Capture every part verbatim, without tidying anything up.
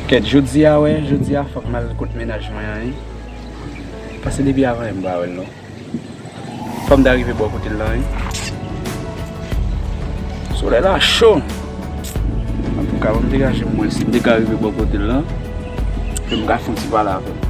Kèt, jodi a, wè, jodi a, fòk m al kot mennaj mwen an, wi. Paske depi avan yè m pa wè l, non. Fò m ta rive bò kote l lan, wi. Solèy la cho. Antouka, ban m degaje m wè si m te ka rive bò kote l lan, pou m ka fè yon ti pale avè l.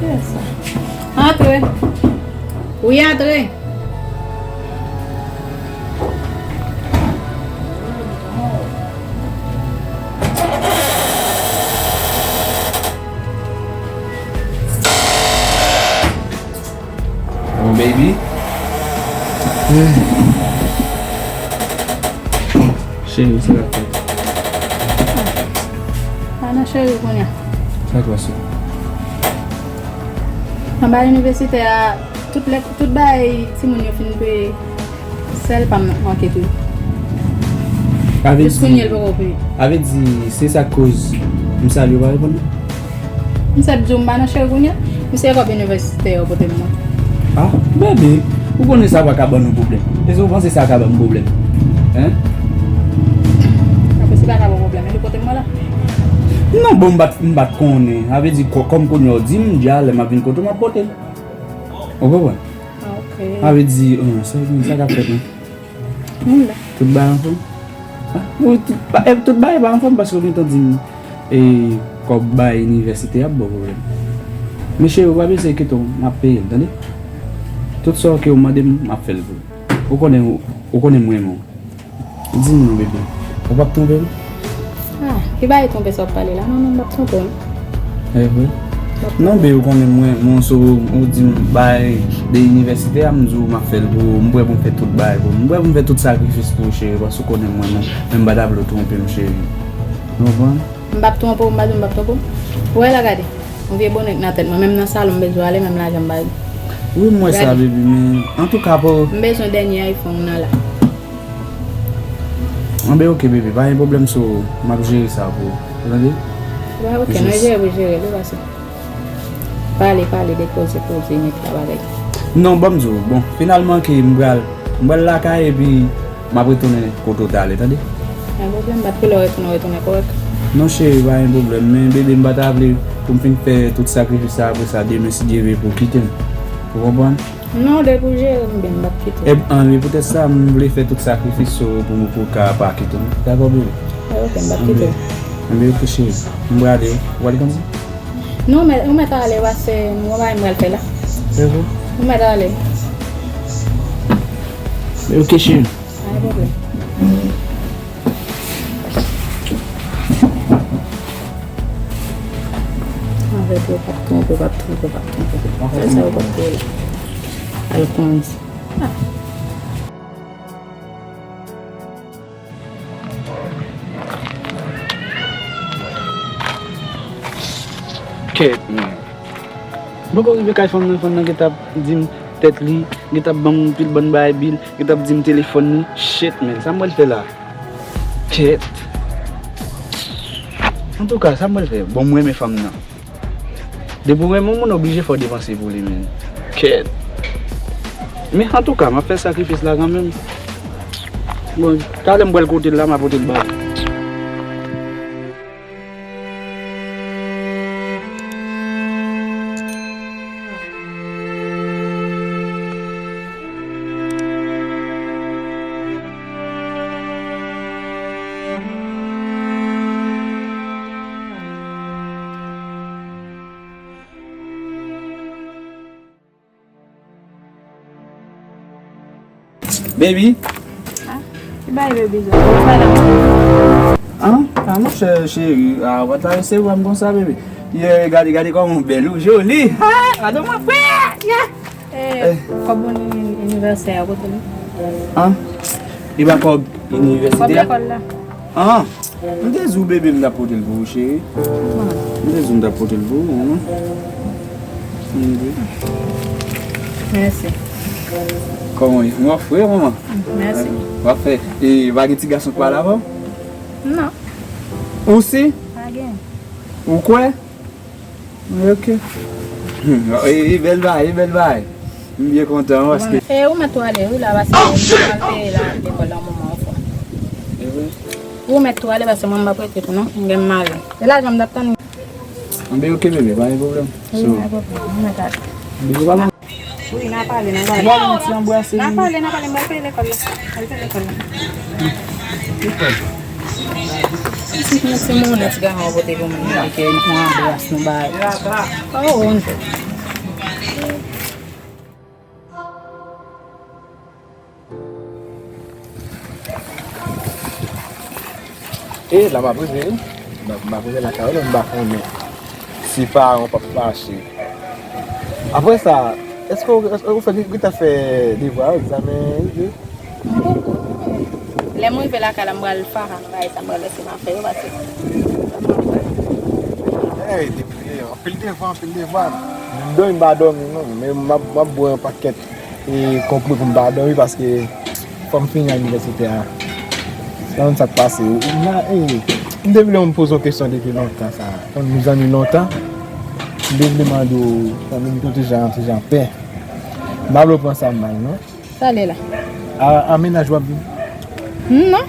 Kiyès sa? Antre. Wi, antre. Oh, baby. Cheri, sa k ap fèt? Pa nan cheri kounye a. Sa k pase? Anba inivèsitè a, tout lè, tout bagay timoun yo fin peye, sèl pa m manke touye. Jis kounye a l poko peye. Sa vle di, se sa k koz m salye w pa reponn mwen? Misye ap di w m pa nan cheri kounye a. Misye e kòb inivèsitè yo pote m nan. Ah, bebe, ou konnen sa pa ka ban nou pwoblèm. Èske ou panse sa ka ban m pwoblèm? Hein? Apre si pa ka ban w pwoblèm, e li pote m mwen la? Non, bon, m pa t, m pa t konnen. Sa vle di, kò-, kòm kounye a w di m, dja lè m ap vin kote w, m ap pote l. Ou konprann? Ah, ok. Sa vle di, hum, sa, sa k ap fèt, non? Moun la. Tout bagay anfòm? Ah, wi, tout ba-, eh, tout bagay pa anfòm paske w gentan di m, eh, kòb bay inivèsite a ap ba w pwoblèm. Men cheri, ou pa bezwen enkyete w, m ap peye l, tande? Tout sa w ke w mande m, m ap fè l pou ou. Ou konnen, ou konnen m renmen w. Di m non, bebe. Ou p ap twonpe m? Ah, ki bagay twonpe sa w ap pale la? Non, non, m p ap twonpe w. E vre? Non, be, ou konnen mwen, mwen sou ou di m bay de inivèsite a, m di w m ap fè l pou ou, m prè pou m fè tout bagay pou ou. M prè pou m fè tout sakrifis pou ou, cheri, paske ou konnen mwen, mwen, men m pa ta vle w twonpe m, cheri. Ou konprann? M p ap twonpe w, m pa di w m p ap twonpe w. Ou wè la, gade, yon vye bonè k nan tèt mwen, menm nan salon m bezwen ale, menm lajan m pa gen. Wi, m wè sa, baby, men antouka pou. M bezwen dènye iPhone nan la. Anben, ok, bebe, pa gen pwoblèm, so, m ap jere sa pou ou. Ou tande? Ba, ok, nou jere pou jere, li pase. Pale, pale de koze, koze, met la bagay. Non, ban m di w, bon, finalman ke m pral, m pral lakay epi m ap retounen kote w t ale, tande? Pa gen pwoblèm, bat koulè w retounen, w retounen kòrèk. Non, cheri, pa gen pwoblèm, men bebe, m pa ta vle pou m fin fè tout sakrifis sa apre sa, demen, si Dye vle, pou w kite m. Ou konprann? Non, depi w jere m byen, m p ap kite w. E, anben, poutèt sa, m vle fè tout sakrifis yo pou, pou w ka pa kite m. Dakò, bebe? E, ok, m p ap kite w. Anben, ok, cheri. M prale. Ou prale konsa? Non, men, ou mèt ale, paske m gon bagay m pral fè la. Se vre? Ou mèt ale. Ok, cheri. Pa gen pwoblèm. Avèk ou, w p ap twonpe, w p ap twonpe, w p ap twonpe. Fè sa yo p ap twonpe. Al kondi. Ah. Kèt, mwen. M poko rive kay fanm nan, fanm nan gentan ap di m tèt li, gentan ap ban m pil bann bagay bil, gentan ap di m telefòn li. Shit, man, sa m pral fè la? Kèt. Antouka, sa m pral fè? Bon, m renmen fanm nan. Depi w renmen yon moun, oblije fò w depanse pou li, man. Kèt. Men antouka, m ap fè sakrifis la kanmenm. Bon, talè m pral kote l la, m a pote l ba ou. Baby. Ah, ki bay baby sa? Ou pa la. Ah, ah, monchè, cheri, ah, ou pa ta resevwa m konsa, baby. Yeah, gade, gade kòman w bèl, ou joli. Ah, gade mwen, frè. Yeah. Eh, kòb bon inivèsè a, kote li? Ah, e pa kòb inivèsite a? Kòb lekòl la. Ah. M te di w bebe m t ap pote l pou ou, cheri. M te di w m t ap pote l pou ou, wi. Mèsi. Kòman w ye? M wè w fre, manman. Mèsi. W ap fè, e, pa gen ti gason k pale avè w? Non. Ou si? Pa gen. Ou kwè? Ok. E, e bèl bagay, e bèl bagay. M byen kontan, paske. E, ou mèt tou ale, wi, la, paske m pral peye la, lekòl la, moman an fò. E vre? Ou mèt tou ale, paske mwen, m p ap rete tou, non. M gen m ale. E lajan m t ap tann. Anben, ok, bebe, pa gen pwoblèm. Wi, pa gen pwoblèm. M mèt ale. Bebe, pa Wi, n a pale, n a pale. Ou ba m yon ti anbrase. N a pale, n a pale, m pral peye lekòl la. M pral peye lekòl la. Si se yon ti monnen, ti gason pote pou mwen, ke yon anbras nou bay. Oh, on. E la m ap rive wi. M ap, m ap rive lakay ou la, m pa konnen si paran w p ap fache. Apre sa, èske w, èske w fè, gentan fè devwa yo, egzamen yo? Lè m rive lakay la, m pral fara nan bagay sa, m pral lese m ap fè yo pase. Ey, depi anpil devwa, anpil devwa. M dòmi, m pa dòmi non, men m ap, m ap bwè yon pakèt e konpri pou m pa dòmi paske fò m fini inivèsite a. Se pa konn sa k pase. M la, e, m te vle m poze w kesyon depi lontan sa. Kòm nou zanmi lontan, m te vle mande w, zanmi m te jan, te jan pè. M pa vle w pran sa mal non. Sa l ye la? A, a mennaj w ap viv? Non.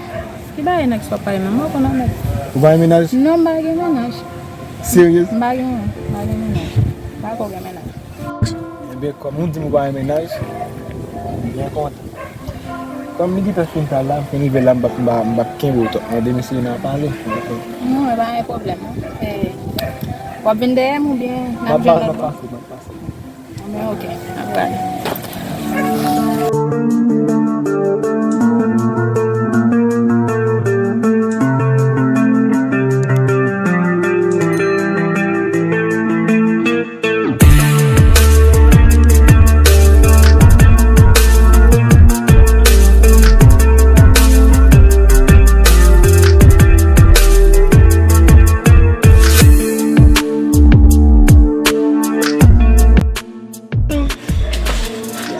Ki bagay nèg sa w ap pale menm? Mwen konn anmède. Ou pa gen mennaj? Non, m pa gen mennaj. Serye? M pa gen, m pa gen mennaj. M pa ko gen mennaj. Ebyen, kòm ou di m ou pa gen mennaj, m byen kontan. Kòm li gentan fin pale la, m fin rive la, m p ap, m p ap, m p ap kenbe w twòp. Mande mesye yo n a pale. Non, e pa gen pwoblèm non. E, w ap vin dèyè m oubyen n ap jwenn lòt bò? M ap pase, m ap pase. Anben, ok, n ap pale.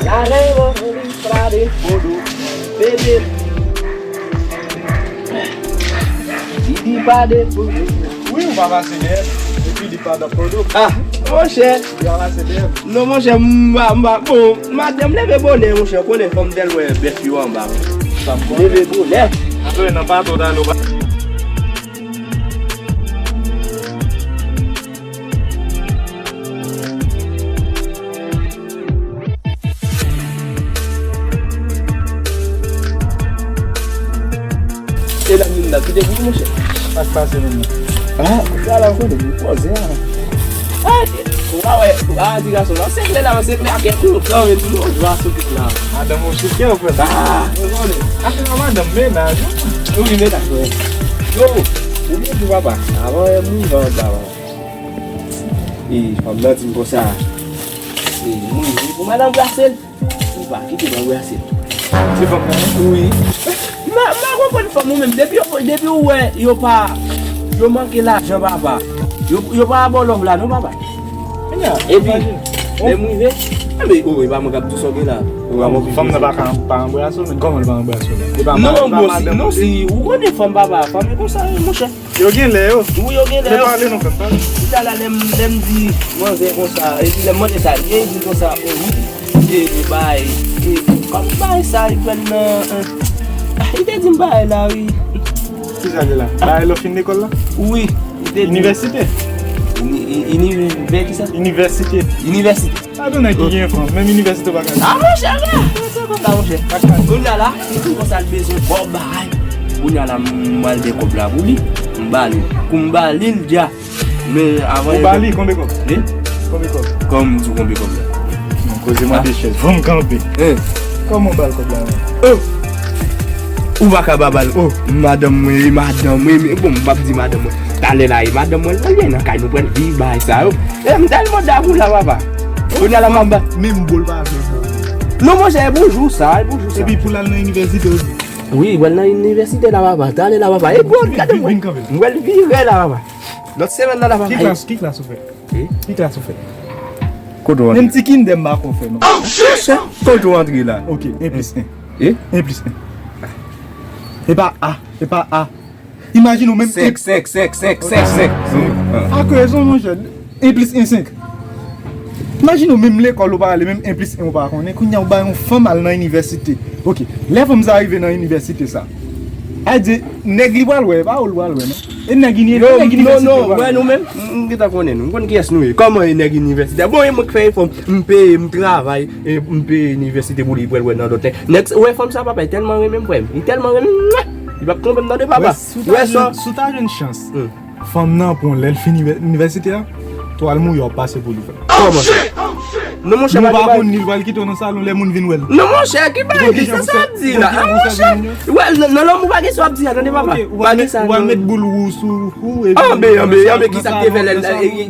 La ley of Friday, Bodo, bebe. Didi pa de Bodo. Wi, ou pa pase dèyè m. Epi li pa de Bodo. Ah, monchè. Ou pa pase dèyè m. Non, monchè, m pa, m pa, bon, maten m leve bonè, monchè, konnen fanm tèl wè bèf yo anba. Sa m konnen. Leve bonè. Atò, nan pato, ta nou pa. E la, moun la, kite pou monchè. Sa k pase menm nan? Ah, sa la, ou konnen, m poze a. Ah, ou pa wè, ou pa di gason la, se klè la, se klè ak tout, non, men tout moun jwa sou tout la. Madanm ou sou kè, ou frè. Ah, ou konnen. Afè madanm, mennaj, wi. Wi, mennaj, wi. Yo, ou byen di papa. Avan, moun nan, papa. E, fanm nan di m konsa. E, wi, wi, pou madanm brase l. Ou pa kite m anbrase l. Se fanm nan? Wi. M pa, m pa konprann fanm ou menm. Depi yo, depi ou wè, yo pa, yo manke lajan, papa. Yo, yo pa ba w love la, non, papa. Epi, lè m rive, enben, o, e pa mwen k ap di sa gen la. Fanm nan pa ka pa anbrase w, men kòman l pa anbrase w menm? E pa madanm ou li? Non, si, non, si, ou konnen fanm, papa, fanm e konsa, monchè. Yo gen lè yo. Wi, yo gen lè yo. Pale non, frè m, pale. Chita la, lè m, lè m di manzè konsa, epi lè m mande sa l ye, li di konsa, o wi, e, e, bay, e, kòm bay sa, li pran nan, eh, ah, li te di m bay la, wi. Ki sa l ye la? Bay lè w fin lekòl la? Wi, li te di. Inivèsite? Ini-, i-, inivè-, ki sa? Inivèsite. Inivèsite. Sa tou nèg ki gen fanm, menm inivèsite w pa ka. Ah, monchè, men! Sa konsa, monchè. Kounye a la, li di konsa l bezwen bon bagay. Kounye a la, m al de kòb la pou li, m ba li. Kou m ba li l dja. Men avan. Ou ba li konbe kòb? Wi. Konbe kòb? Kòm m di w konbe kòb la. Non, koze mande chèz. Vann kanpe. Hein? Kòman w ba l kòb la menm? Oh! Ou pa ka pa ba l. Oh, madanm mwen, e madanm mwen, men bon, m p ap di madanm mwen. Talè la, e madanm mwen, l pral gen nan kay nou pral viv bagay sa yo. E m tèlman damou la, papa. Kounye a la, m ap ba. Menm bo l pa vle bo. Non, monchè, e bonjou sa, e bonjou sa. Epi pou l al nan inivèsite osi. Wi, pral nan inivèsite la, papa. Talè la, papa. E bon, gade mwen. Vin kanpe. M pral vire la, papa. Lòt semèn nan, la, papa. Ki klas, ki klas ou fè? Wi. Ki klas ou fè? Kote w antre? Menm ti kindè m pa ko fè, non. Monchè, kote w antre la? Ok, en plis en. E? En plis en. E pa A, e pa A. Imajine w menm senk, senk, senk, senk, senk, senk. Ak rezon, monchè. En plis en, senk. Imajine w menm lekòl ou pa ale, menm en plis en ou pa konnen. Kounye a ou bay yon fanm al nan inivèsite. Ok, lè fanm sa rive nan inivèsite sa, a di, nèg li pral wè, e pa ou l pral wè, non? E nèg ini-, nèg inivèsite non, non, pral wè. Nou menm, m, m gentan konnen nou. M konn kiyès nou ye. Kòman e nèg inivèsite? Bon, e mwen k fè efò, m peye, m travay, e m peye inivèsite pou li, pou l wè nan lòt nèg. Nèg, wè fanm sa, papa, li tèlman renmen m, frè m. Li tèlman renmen m, li p ap twonpe m, tande, papa. Wè sa. Si w ta jwenn chans. Fanm nan pran lè l fini inivèsite a, twal mouye w ap pase pou li, frè. Kòman sa? Non, monchè, nou pa konn li, l pral kite w nan salon lè moun vin wè l. Non, monchè, ki bagay, ki sa sa ap di la? Ah, monchè, wè, nan, nan lanmou pa gen sa w ap di a, tande, papa. Pa gen sa, non. Ou pral met boul wou sou ou, epi anbe, anbe, anbe, ki sa k te fè l,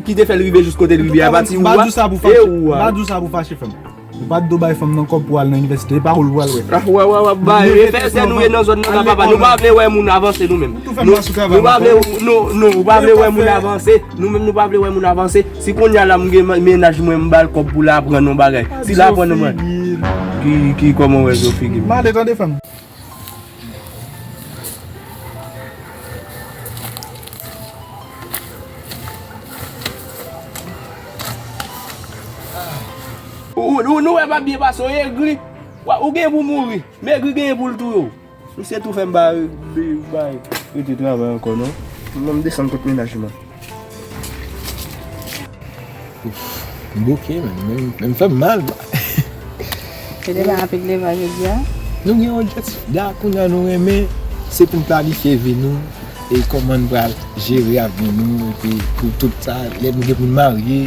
ki te fè l rive jis kote l rive a, pati ou a, e ou a. Pa di w sa pou fache, frè m. Ou pa t dwe bay fanm nan kòb pou al nan inivèsite, e pa ou l pral wè. Ah, wè, wè, wè, bay, e fè sè nou ye nan zòn nan la, papa. Nou pa vle wè moun avanse nou menm. Nou, nou pa vle, nou, nou, nou pa vle wè moun avanse. Nou menm, nou pa vle wè moun avanse. Si kounye a la, m gen mennaj mwen, m ba l kòb pou l aprann yon bagay. Si l aprann yon bagay. Ki, ki, kòman w wè zo figi m? Male, tande, frè m. Ou, ou, nou wè pa byen pase, w egri. Wa, ou gen pou mouri. Megri gen pou l touye w. Misye tou fè m ba, bay, rete travay ankò, non. Mwen m desann kot mennaj mwen. Ouf, m bouke, men, men, men m fè m mal. Se te bay anpil devwa jodi a. Nou gen yon jèt, da kounye a nou renmen, se pou n planifye vi nou, e kòman n pral jere avni nou, epi pou tout sa, lè nou gen pou n marye,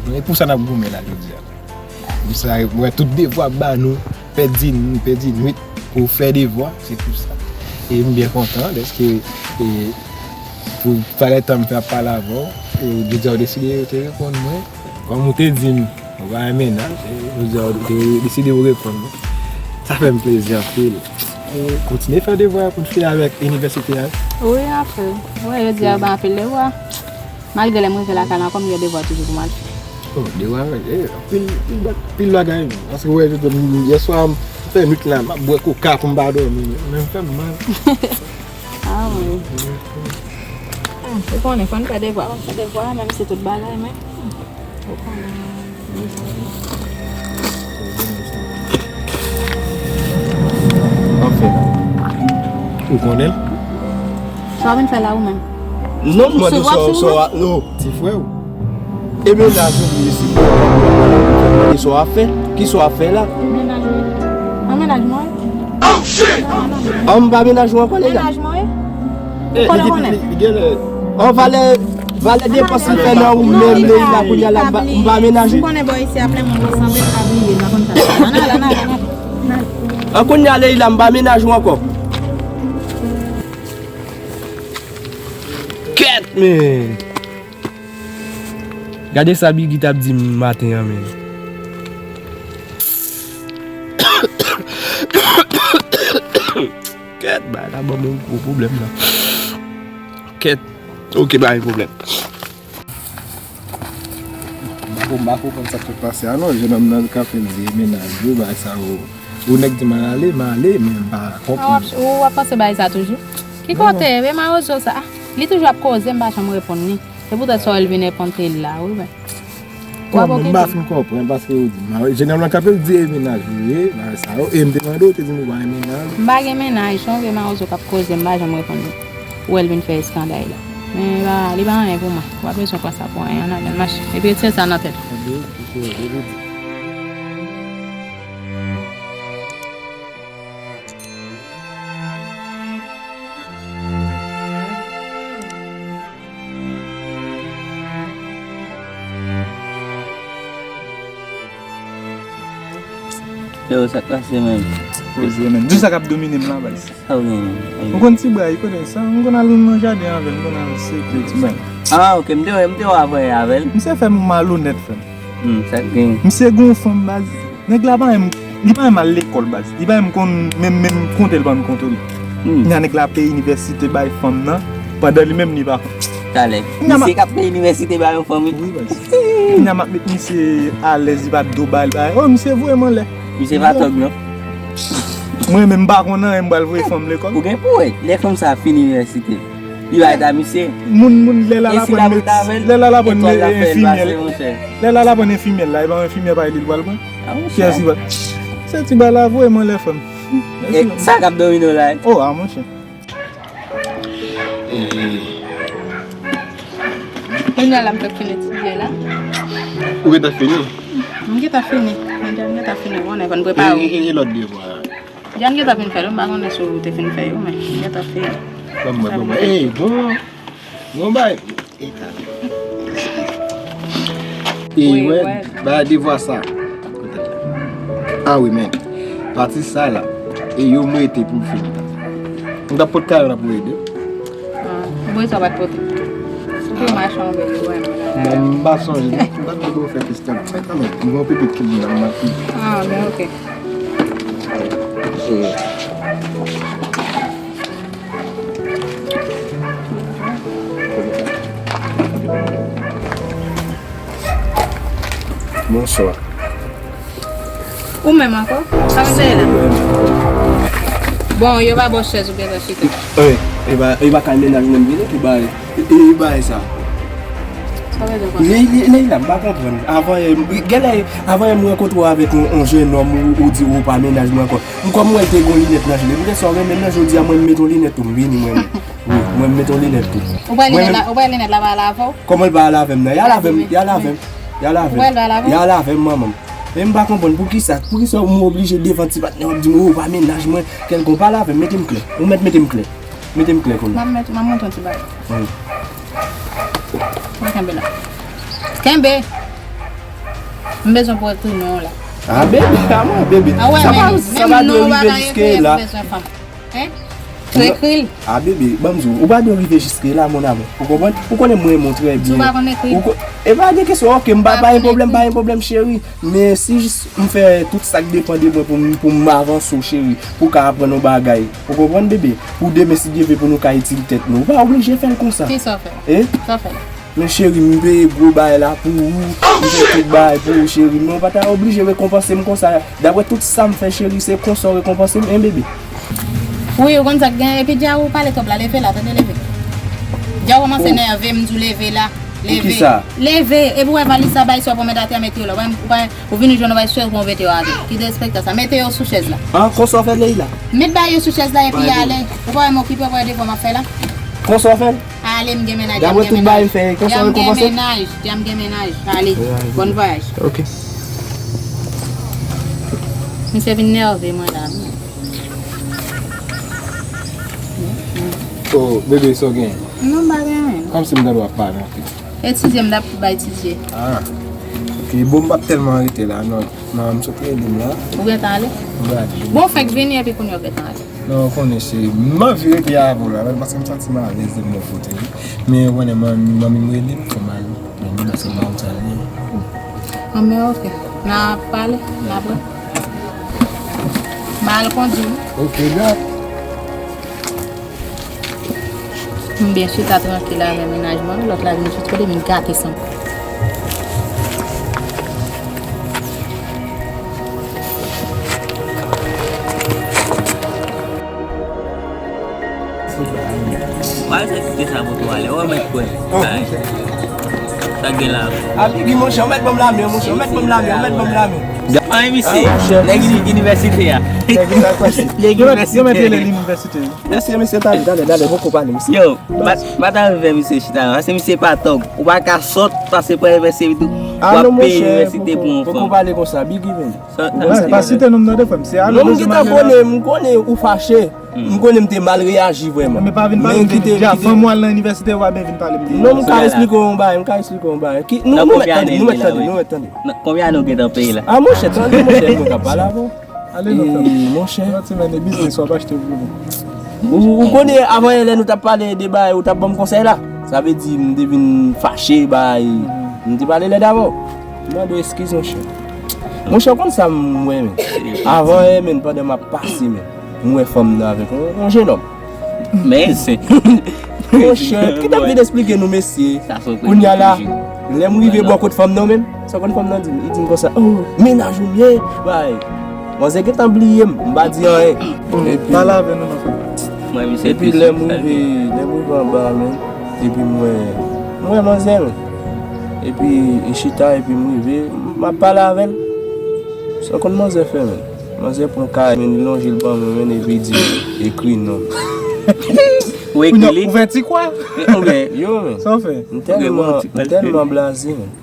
e pou sa n ap goumen la jodi a. Pou sa, mwen, tout devwa ba nou, pèdi, pèdi nwit pou fè devwa, se pou sa. E m byen kontan dèske, e, pou valè tan m fè ap pale avè w, e, jodi a w deside w te reponn mwen. Kòm ou te di m, ou pa gen mennaj, e, jodi a w te deside w reponn mwen. Sa fè m plezi anpil. E, kontinye fè devwa pou n fini avèk inivèsite a. Wi, anpil. Wi, jodi a ba anpil devwa. Malgre lè m rive lakay la, kòm gen devwa toujou pou m al fè. Oh, devwa, eh, anpil, anpil, anpil bagay, non. Paske, wè, jodi a, yè swa, m fè nwit la, m ap bwè koka pou m pa dòmi, men m fè m mal. Ah, wi. Ah, ou konnen, fò n fè devwa, fò n fè devwa, menm si tout bagay, men. Ou konnen. Anfen, ou konnen l? Sa w vin fè la ou menm? Non, m mande sa, sa w ap, non. Ti frè w. E mennaj ou li isi. E sa w ap fè? Ki sa w ap fè la? Mennaj ou. An mennaj mwen. An m pa mennaj ou ankò, Leila. Mennaj mwen. Ou konnen, konnen. Li gen lè. An valè, valè depans li fè nan ou menm, Leila, kounye a la, m pa, m pa mennaj ou. Ou konnen bò isi a plen moun, ou sanble m pa bliye, m pa konn sa. Ann ale, ann ale, ann ale. An kounye a, Leila, m pa mennaj ou ankò. Kèt, men! Gade sa Biggy t ap di m maten an, men. Kèt, bagay la ban m yon gwo pwoblèm la. Kèt. Ok, pa gen pwoblèm. M pa ko-, m pa konprann sa k ap pase a non. Jennonm nan k ap di mennaj yo, bagay sa yo. Ou nèk di m al ale, m ale, men m pa konprann. Ou ap panse bagay sa toujou? Ki kote? E mawozo sa. Li toujou ap koze, m pa janm reponn li. Se poutèt sa w wè l vin epante l la, wi, men. W ap okipe. M pa fin konprann, paske ou di, jennonm lan k ap di e mennaj ou ye, bagay sa yo, e m te mande w, te di m ou pa gen mennaj. M pa gen mennaj, se yon vye mawozo k ap koze, m pa janm reponn li. Ou wè l vin fè eskanday la. Men li pa, li pa anyen pou mwen. W ap bezwen pran sa pou anyen, ann ale, n mache. Epi retire sa nan tèt ou. Yo, sa k pase, menm? Poze, menm. Di sa k ap domine m la, baz. Sa w gen, menm? Ou konn ti bray, konnen sa, m konn al nan jaden avè l, m konn al seke ti bray. Ah, ok, m te wè, m te wè avè, avè l. Misye fè m malonèt, frè m. Hmm, sa k gen? Misye gon fanm, baz. Nèg la pa menm, li pa menm al lekòl, baz. Li pa menm konn, menm, menm konte l pa menm konte l. Hmm. Kounya nèg la peye inivèsite bay fanm nan, pandan li menm li pa. Talè. Misye k ap peye inivèsite bay yon fanm, wi. Wi, baz. Kounya m ap met misye alèz, li pa t dwe bay l bagay. Oh, misye voye m anlè. Misye pa tòg, non. Mwen menm m pa konn anyen, m pral voye fanm lekòl. Ou gen pou wè, lè fanm sa ap fin inivèsite. Li bay ta misye. Moun, moun, lè l al aprann medsen, lè l al aprann enfimyè, lè l al aprann enfimyè la, e pa enfimyè pa li l pral pran. Kiyès li pral? Se ti bagay la voye m anlè frè m. Sa k ap domine w la? Oh, a monchè. Kounye a la m fèk fin etidye la. Ou gentan fini? M gentan fini. M gentan fini. Bon, nou konn prepare. E lòt devwa? Jan gentan fin fè l, m pa konnen si w te fin fè yo, men gentan fini. Ban mwen, ban mwen. Ey, bon. Bon bay. E wè, bay devwa sa. A wi, men. Pati sa la. E yo m rete pou m fini. M t ap pot kayon la pou ede. Ah, mwen sa pa t pote. Ou te mache anba yo, wè. Mwen m pa sonje, m pa t vle fè fistèl. Mwen kanmenm, m gon pipi ki m nan m ap. Ah, men ok. Bonswa. Ou menm ankò? Sa w ap fè la? Bon, yo pa ba w chèz ou gentan chita. Wi, e pa, e pa kay mennaj mwen m vini pou bay. E, e bay sa. Sa w ap fè ankò? Leila, m pa konprann. Avan yè, genlè, avan yè m rankontre w avèk yon, yon jennonm ou, ou di ou pa mennaj mwen ankò. M kòm wè l te gon linèt nan je li. M te sa w renmen nan jodi a mwen m met yon linèt tou m vini mwen menm. Wi, mwen m met yon linèt tou. Ou pran linèt la, ou pran linèt la pa al avè w? Kòman l pa al avè m nan? Y al avè m, y al avè m. Y al avè m. Ou pral ba l avè? Y al avè m, manman m. Men m pa konprann poukisa, poukisa m oblije devan ti patnè w ap di m, "Oh, pa mennaj mwen, kèlkonk." Pa al avè m, mete m klè. Ou mèt mete m klè. Mete m klè kounye a. M ap met, m ap montre yon ti bagay. Wi. Mwen kenbe la. Kenbe! M bezwen pou w ekri non w la. Ah, bebe, ah, mwen, bebe. Ah, wè, sa pa, men, sa pa dwe rive jiske la. M bezwen fanm. Hein? Ou ekri l. Ah, bebe, ban m di w, ou pa dwe rive jiske la, mon amour. Ou konprann? Ou konnen mwen renmen w trè byen. Ou pa konn ekri? Ou ko-, e pa gen kesyon, ok, m pa, pa gen pwoblèm, pa gen pwoblèm, cheri. Men si jis m fè tout sa k depann de mwen pou m, pou m avanse w, cheri, pou w ka aprann yon bagay. Ou konprann, bebe? Pou demen, si Dye vle, pou nou ka itil tèt nou. Ou pa oblije fè l konsa. Kisa w fè? E? Sa w fè? Men cheri, m peye gwo bagay la pou ou, m fè tout bagay pou ou, cheri. Men w pa ta oblije rekonpanse m konsa. Daprè tout sa m fè, cheri, se konsa w rekonpanse m, en, bebe? Wi, ou konn sa k gen, epi dja ou pale twòp la, leve la, tande, leve. Dja ou kòmanse nève m, di w leve la, leve. Poukisa? Leve, epi w wè valiz sa, bay sa w pran mete atè, mete yo la. Ou pa, ou pa, ou vini jwenn ou bay sou yo pou w mete yo atè. Ki derespektan sa? Mete yo sou chèz la. Ah, konsa w fè, Leila? Met bagay yo sou chèz la, epi ale. Ou pa wè m okipe, ou pa wè devwa m ap fè la? Konsa w fè? Ale, m gen mennaj, dja m gen mennaj. Dja m gen mennaj, dja m gen mennaj. Ale, bòn vwayaj. Ok. Misye vin nève mwen la. Oh, bebe, sa w gen? Non, m pa gen anyen. Kòmsi m tande w ap pale anpil. Etidye, m t ap bay etidye. Ah. Ok, bon, m p ap tèlman rete la, non. Non, m sot ede m la. Ou gentan ale? M prale. Bon, w fèk vini epi kounye a w gentan ale. Non, ou konnen se, m anvi rete avè w la, men paske m santi m alèz de m bò kote, wi. Men ou konnen manmi, manmi m rele m, fò m al. Men li paske m pa konn sa l ye. Bon, men ok. N a pale, n a pran. M al kondui, wi. Ok, dòk. M byen chita trankil avè mennaj mwen, lòt la vin chita kote m gate san. Wè sa kite sa pou tou ale, wè mèt kwè. Sa gen la. A Biggie, monchè, ou mèt ban m lamen, monchè, ou mèt ban m lamen, ou mèt ban m lamen. An, misye, nèg inivèsite a. Nèg inivèsite. Yo mèt rele l inivèsite. Mesye, mesye, talè, talè, talè, poko pale, mesye. Yo, pa, pa ta vè misye chita, paske misye pa tòg. Ou pa ka sòt, pase pran inivèsite tou. Ah non, monchè, poko, poko pale konsa, Biggie, men. Pa site non m nan de frè m, se ale. Non, m gentan konnen, m konnen ou fache. M konnen m te mal reyaji vrèman. Men pa vin pale m de dja, fanm ou al nan inivèsite, ou pa byen vin pale m de. Non, m ka esplike w yon bagay, m ka esplike w yon bagay. Ki, nou, nou mèt tande, nou mèt tande, nou mèt tande. Nan konbyen ane w gentan peye la? Ah, monchè, tande, monchè, mwen ka pale avè w. Ale non, frè m. Monchè. Yon ti mène biznis w ap achte pou nou. Ou, ou konnen, avan yè lè nou t ap pale de bagay, ou t ap ban m konsèy la. Sa vle di, m te vin fache, bay. M te pale lèd avè w. M mande w eskiz, monchè. Monchè, ou konn sa m wè, men. Avan yè, men, pandan m ap pase, men. M wè fanm nan avèk yon, yon jennonm. Men se. Monchè, ki t ap vin esplike nou, mesye? Kounye a la, lè m rive bò kot fanm nan menm, sa konn fanm nan di m? Li di m konsa, "Oh, mennaj ou m ye, bay." Manzè gentan bliye m, m pa di anyen. Epi pale avè nou non, frè. Epi lè m rive, lè m rive anba a, men, epi m wè, m wè manzè, men. Epi li chita, epi m rive, m ap pale avè l. Sa konn manzè fè, men. Manzè pran kay, men, li lonje l ban mwen, men, epi li di, "Ekri non m." Ou ekri li? Ouvè ti kwa? Yo, men. Sa w fè? M tèlman, m tèlman blaze, men.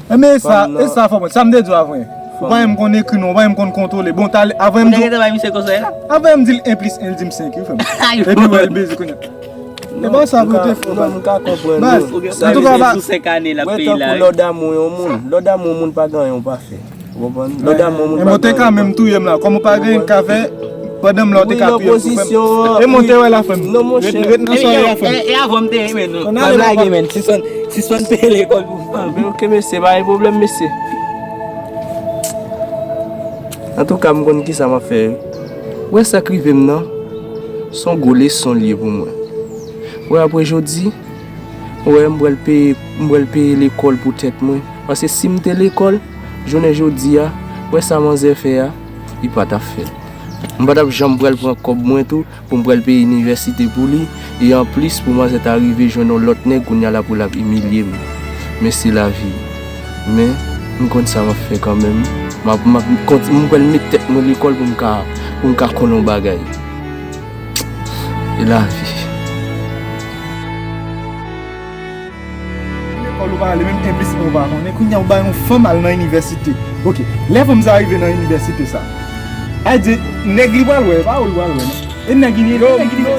E men e sa, e sa fò mwen. Sa m te di w avè. Ou pa menm konn ekri non, ou pa menm konn kontwole. Bon, talè, avè m di w. Avè m di l en plis en, l di m senk, wi, frè m. Epi wè l beze kounye a. E pa sa pou te fè, baz. Antouka, ba. Wè, tankou lè w damou yon moun, lè w damou yon moun pa gen anyen ou pa fè. Ou konprann? Lè w damou yon moun pa gen anyen ou pa fè. E mwen te ka menm touye m la, kòm ou pa gen anyen ka fè, pandan m la ou te ka touye m tou, frè m. E mwen te wè la, frè m. Ret, ret nan sòrèy la, frè m. E avan m te renmen nou. Pa blage, men. Sispann peye lekòl pou fanmi. Ok, mesye, pa gen pwoblèm, mesye. Antouka, m konn kisa m ap fè, wi. Ou wè sa k rive m nan, se yon gwo leson l ye pou mwen. Ou wè, apre jodi, ou wè, m pral peye, m pral peye lekòl pou tèt mwen. Paske si m te lekòl, jounen jodi a, ou wè sa manzè fè a, li pa t ap fè l. M pa t ap janm pral pran kòb mwen tou, pou m pral peye inivèsite pou li, e anplis pou manzè ta rive jwenn yon lòt nèg kounye a la pou l ap imilye m. Men se lavi. Men, m konn sa m ap fè kanmenm. M ap, m ap, m kont-, m pral met tèt mwen lekòl pou m ka, pou m ka konn yon bagay. E lavi. Lekòl ou pa ale, menm en plis en ou pa konnen. Kounye a ou bay yon fanm al nan inivèsite. Ok, lè fanm sa rive nan inivèsite sa, a di, nèg li pral wè, e pa ou li pral wè, non. E nèg li, nèg li.